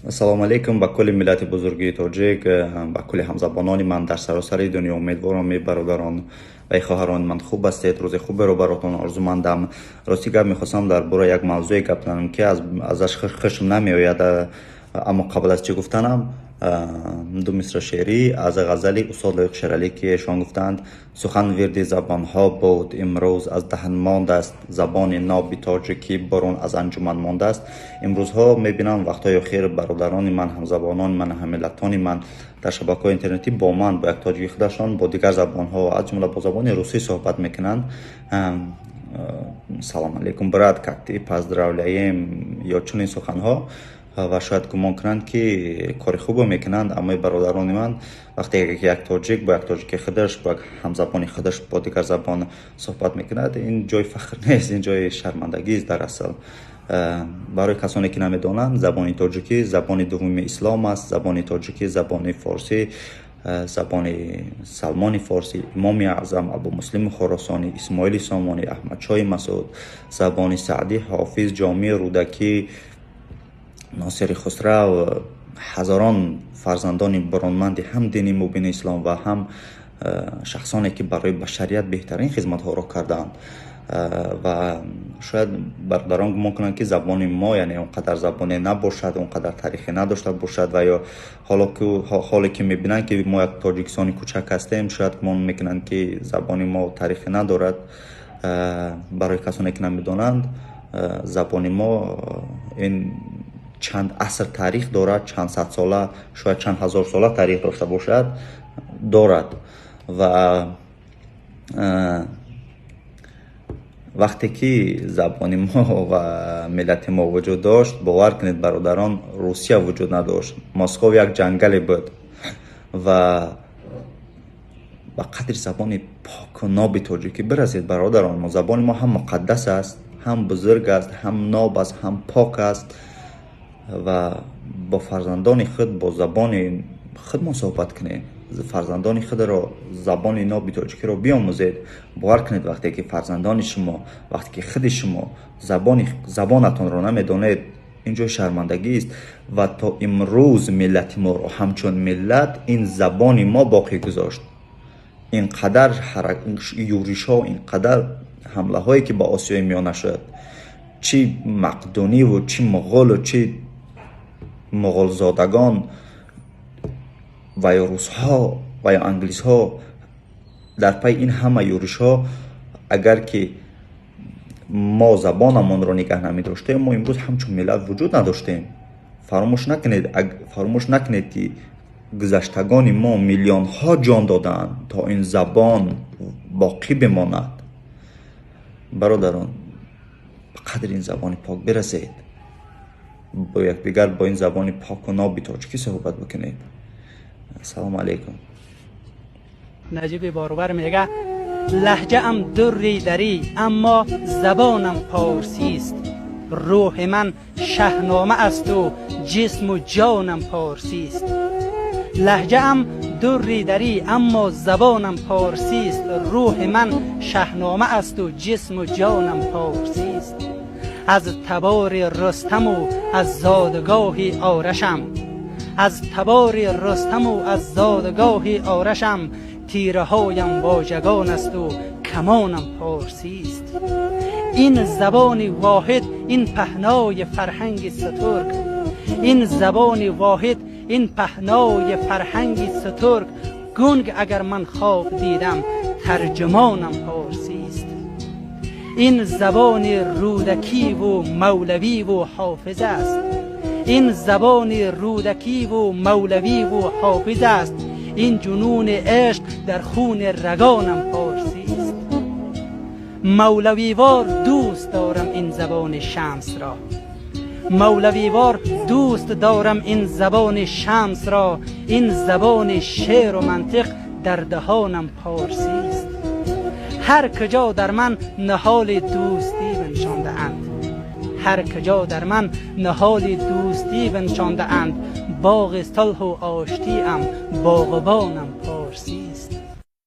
Ассалому алайкум ба кулли миллати бузурги тоҷик, ба кулли ҳамзабонони ман дар саросари дунё. Умедворам, бародарон ва хоҳарони ман, хуб ҳастед. Рӯзи хуберо баротон орзумандам. Рости гап, мехостам дар бораи як мавзӯе гап занам, ки азаш хушм намеояд. Аммо қабл аз чӣ гуфтанам, ду мисра шеърӣ аз ғазали устод Лоиқ Шералӣ, ки эшон гуфтанд: «Сухан вирди забонҳо буд, имрӯз аз даҳн мондааст, забони ноби тоҷикӣ бурун аз анҷуман мондааст». Имрӯзҳо мебинам, вақтҳои охир бародарони ман, ҳамзабонони ман, ҳаммиллатони ман дар шабакаҳои интернетӣ бо ман, бо як тоҷики худашон, бо дигар забонҳо, аз ҷумла бо забони русӣ суҳбат мекунанд. «Салом алейкум, брат, как ты, поздравляем» ё чунин суханҳо. Ва шояд гумон кунанд, ки кори хубо мекунанд. Аммо, бародарони ман, вақте ки як тоҷик бо як тоҷики худаш, бо як ҳамзабони худаш бо дигар забон суҳбат мекунад, ин ҷои фахр нест, ин ҷои шармандагист дар асл. Барои касоне ки намедонанд, забони тоҷикӣ забони дуввуми ислом аст. Забони тоҷикӣ, забони форсӣ, забони Салмони Форсӣ, Имоми Аъзам Абумуслими Хуросонӣ, Исмоили Сомонӣ, Аҳмадшоҳи Масуд, забони Саъдӣ, Ҳофиз, Ҷомӣ, Рӯдакӣ, Носири Хусрав, ҳазорон фарзандони баронманди ҳам дини мубини ислом ва ҳам шахсоне, ки барои башарият беҳтарин хизматҳоро кардаанд. Ва шояд бародарон гумон кунанд, ки забони мо, яъне, он қадар забоне набошад, он қадар таърихе надошта бошад. Ва ё ҳоле ки мебинанд, ки мо як Тоҷикистони кӯчак ҳастем, шояд гумон мекунанд, ки забони мо таърихе надорад. Барои касоне ки намедонанд, забони мо ин чанд аср таърих дорад, чанд садсола, шояд чанд ҳазорсола таърих дошта бошад, дорад. Ва вақте ки забони мо ва миллати мо вуҷуд дошт, бовар кунед, бародарон, Русия вуҷуд надошт, Москов як ҷангале буд. Ва ба қадри забони поку ноби тоҷикӣ бирасед, бародарон. Мо забони мо ҳам муқаддас аст, ҳам бузург аст, ҳам ноб аст, ҳам пок аст. Ва бо фарзандони худ бо забони худмон суҳбат кунед, фарзандони худро забони ноби тоҷикиро биомӯзед. Бовар кунед, вақте ки фарзандони шумо, вақте ки худи шумо забонатонро намедонед, ин ҷои шармандагист. Ва то имрӯз миллати моро ҳамчун миллат ин забони мо боқӣ гузошт. Ин қадар юришҳо, ин қадар ҳамлаҳое, ки ба Осиёи Миёна шуд, чӣ мақдуниву, чӣ муғолу, чӣ муғолзодагон ва ё русҳо ва ё англисҳо, дар пайи ин ҳама юришҳо, агар ки мо забонамонро нигаҳ намедоштем, мо имрӯз ҳамчун миллат вуҷуд надоштем. Фаромӯш накунед, ки гузаштагони мо миллионҳо ҷон додаанд, то ин забон боқӣ бимонад. Бародарон, ба қадри ин забони пок бирасед, бо якдигар бо ин забони поку ноби тоҷикӣ суҳбат бикунед. Ассалому алайкум. Наҷиби Боровар мега: «Лаҳҷаам дурри дарӣ, аммо забонам порсист, рӯҳи ман шаҳнома асту ҷисму ҷонам порсист. Лаҳҷаам дурри дарӣ, аммо забонам порсист, рӯҳи ман шаҳнома асту ҷисму ҷонам порсист. Аз табори Рустаму аз зодгоҳи Орашам, аз табори Рустаму аз зодгоҳи Орашам, тираҳоям вожагон асту камонам порсист. Ин забони воҳид, ин паҳнои фарҳанги ستург, ин забони воҳид, ин паҳнои фарҳанги ستург, гунг агар ман хоб дидам, тарҷумонам порсист. Ин забони Рӯдакиву Мавлавиву Ҳофиз аст, ин забони Рӯдакиву Мавлавиву Ҳофиз аст, ин ҷунуни ишқ дар хуни рагонам порсист. Мавлавивор дӯст дорам ин забони Шамсро, мавлавивор дӯст дорам ин забони Шамсро, ин забони шеъру мантиқ дар даҳонам порсист. Ҳар куҷо дар ман ниҳоли дӯстӣ биншондаанд, ҳар куҷо дар ман ниҳоли дӯстӣ биншондаанд, боғи сулҳу оштиам, боғбонам порсист».